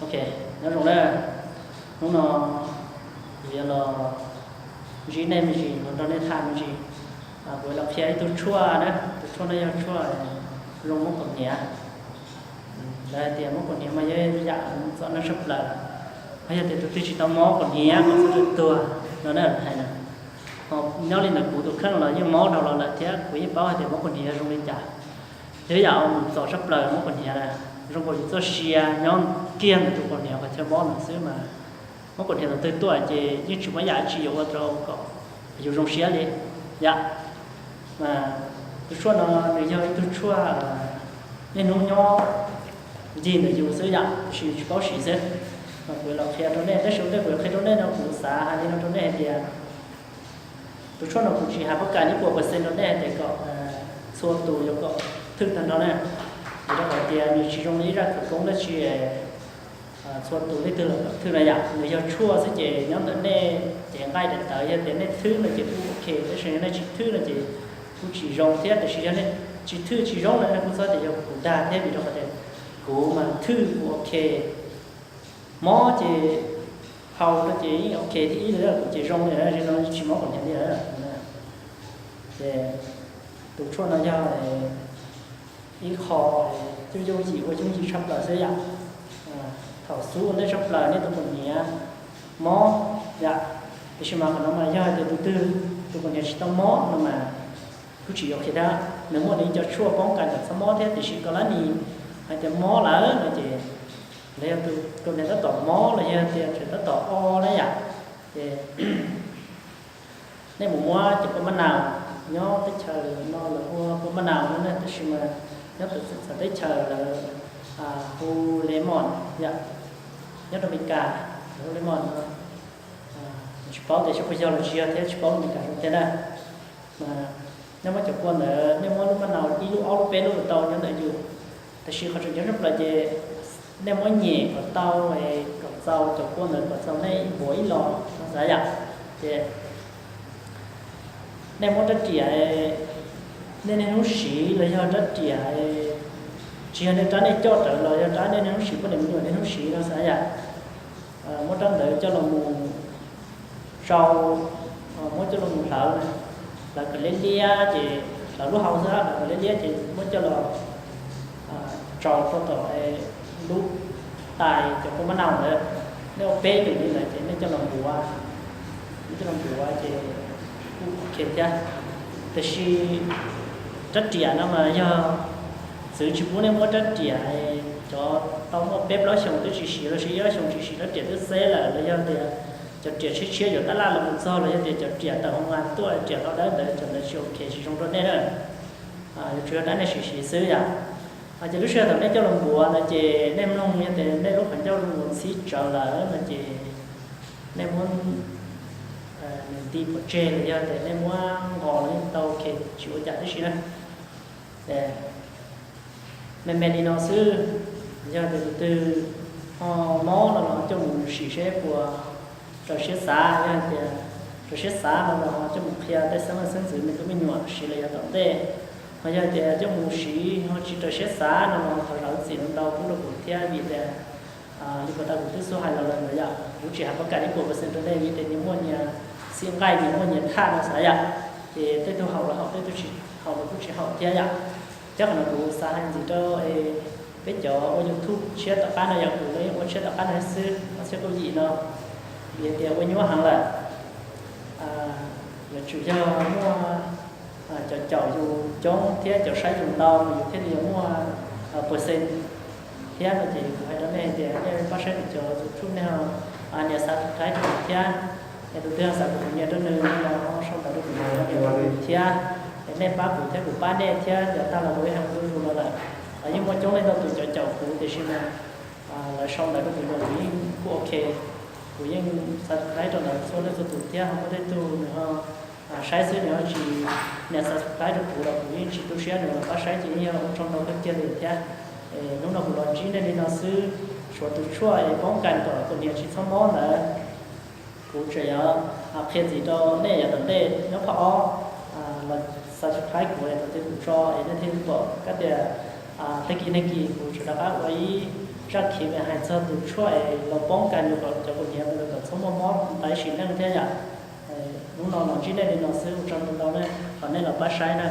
Ok, nyob zoo na. Hnub no kuv yuav los ntsib nej me ntsis, los nrog nej tham me ntsis. Kuv los qhia ib tug tshuaj na, tus tshuaj no yog tshuaj zoo mob kaus hniav. Lawv hais tias mob kaus hniav mas yog yam txom nyem tshaj plaws, ho yog tias tus twg tsis tau mob kaus hniav mas txhob tuag no na, lawv hais na. Ho nyob li ntawm kuv tus kheej los yeej mob dhau los lawm thiab kuv yeej paub hais tias mob kaus hniav zoo li cas. Yog yam uas mus txog tshaj plaws mob kaus hniav na, zoo nkaus yus txoj sia nyob kiag ntawm tus kaus hniav qhov chaw mob ntawd xwb mas mob kaus hniav ntawd twg tuaj ces yeej tsis muaj yam tsi yuav ua rau kom yus zoo siab li. Yam mas tus tshuaj no nws yog ib tug tshuaj niaj hnub nyob ncig ntawm yus xwb yam, tiam sis yus tsis paub siv xwb. Mas kuv los qhia rau nej, tab sis ua ntej kuv yuav qhia rau nej no kuv xav hais li no rau nej hais tias tus tshuaj no kuv tsis hais pab kas ib puas percent rau nej hais tias kom txhua tus yuav kom thwj tag nrho na. Vim rau qhov tias nws tsis zoo li ib zaj khawv koob dab tsi txhua tus leej twg los kom thwj na yom. Nws yog tshuaj xwb ces nyob ntawm nej ces nqaij daim tawv, yog tias nej thwj no ces kuj ok, tab sis yog nej tsis thwj no ces kuj tsis zoo thiab. Tiam sis yog nej tsis thwj tsis zoo no nej kuj txhob tias yog kuv dag thiab, vim rau qhov tias kuv mas thwj kuj ok. Mob ces haus rau ces yeej ok thib ib li, kuv ces zoo li no tsis mob kaus hniav li. Ces tus tshuaj no yog ib qho yooj yooj yim ua yooj yim tshaj plaws xwb yom. Thaum xub ua ntej tshaj plaws nej tus kaus hniav mob yom, tiam sis mas qhov no mas yog hais tias tus twg tus kaus hniav tsis tau mob no mas kuj tsis ok thiab. Nws muaj nws ib co tshuaj poob kas kom txhob mob thiab, tiam sis koj lab nis hais tias mob lawm no ces los yog tus kaus hniav tab tom mob los yog tias tseem tab tom o na yom, ces nej mus muab cov kua mab nau, nyob teb chaws no lawv hu kua mab nau no na, tab sis mas nyob txawv teb chaws lawv hu lemon yom, nyob rau Amelikas lawv hu lemon no. Tsis paub tias xyov puas yog los tsis yog thiab, tsis paub Amelikas zoo thiab na. Mas nej muab cov kua ntawd, nej muab lub mab nau ib lub ob lub peb lub los tau nyob ntawm yus, tab sis qhov tseem ceeb tshaj plaws ces nej muab nyem kom tau, kom txaus cov kua ntawd kom txaus nej npuav ib los no xav yom. Ces nej muab rab riam nej niaj hnub siv los yog rab riam tsis yog nej rab nej coj rawv los yog rab nej niaj hnub siv, poj niam me nyuam niaj hnub siv no xav yom, muab rab ntawd coj los mus tsau, muab coj los mus hlawv, hlawv kom liab liab ces hlawv lub hau xwb, hlawv kom liab liab ces muab coj los tsau rau tom lub tais cov kua mab nau ntawd. Nej ua peb lwm li ntawd ces nej coj los npuav, nej coj los npuav ces kuj ok thiab. Tiam sis rab riam no mas yog txwv tsis pub nej muab rab riam cov tau muaj peb plaub xyoos twb tsis siv los sis ib ob xyoos tsis siv rab riam twb xeb lawm los yog tias cov riam tshiab tshiab yuav tab laj los mus txog los yog tias cov riam tawm hoo mas tuaj riam to dawb ntawd, cov ntawd tsis ok tsis zoo rau nej na. Yuav tsum yog rab nej siv siv xwb yom. Ces lub sij hawm thaum nej coj los npuav no ces nej mloog yog tias nej lub qhov ncauj zoo mus txhib tsawv lawm no ces nej muab nws nti pov tseg los yog tias nej muab nqos los yeej tau, ok, tsis ua cas tib si na. Me me li no xwb, yog tias tus twg ho mob no los coj mus sim seb puas raws siab xav, yog tias raws siab xav no los ho coj mus qhia tej xeeb leej xeeb ntxwv me tub me nyuam siv los yav tom ntej. Ho yog tias coj mus siv ho tsis raws siab xav no los thov zam lub txim ntau pub rau kuv thiab vim tias li puas tau kuv twb xub hais los lawm ntawd yom, kuv tsis hais pab kam ib puas percent rau nej vim tias nyias muaj nyias xij nqaij nyias muaj nyias thaj no xav yom. Ces tej tug haum los haum, tej tug tsis haum los kuj tsis haum thiab yom. Thiab qhov no kuv xav hais ntxiv rau peb cov ua YouTube tshiab tom qab no yom, kuv los yeej ua tshiab tom qab no xwb, ob txhiab kaum yim no vim tias ua nyuaj heev lawm. Yuav tsum yog muaj cov caum yus coob thiab cov saib yus ntau mas yus thiaj li yuav muaj percent thiab no ces kuv hais rau nej hais tias nej pab saib kuv cov YouTube, nej nias subscribe rau kuv thiab. Es tus twg xav kuv tus nias rau nws no los sau ntawv rau kuv thiab. Es nej pab kuv thiab kuv pab nej thiab, yav tag los kuv ib hais zuj zus los lawm, yeej muaj coob leej ntau tus cov caum kuv tiam sis mas lawv sau ntawv rau kuv los kuv yeej kuj ok. Kuv yeej subscribe rau lawv txhua leej txhua tus thiab, ho muaj tej tug nws ho saib xwb nws ho tsis nias subscribe rau kuv los kuv yeej tsis tu siab, nws los pab saib ces yeej yog ua tsaug ntau kawg kiag li thiab. Hnub no kuv los ntsib nej li no xwb, tshuav tus tshuaj es poob kas kom tus niam tsis txhob mob ntawd. Kuv tseem yuav qhia ntxiv rau nej yav tom ntej, nyob phab ob los subscribe kuv es thaum twg kuv tso es nej thiaj li pom kab tias tag kis tag kis kuv tseem rov qab ua ib Zaj khiv hais txog tus tshuaj los poob kas nws kom cov kaus hniav mus kom txhob muaj mob ntawm sim neej thiab yom. Hnub no los ntsib nej li no xwb, ua tsaug ntau ntau na, thov nej los pab saib na.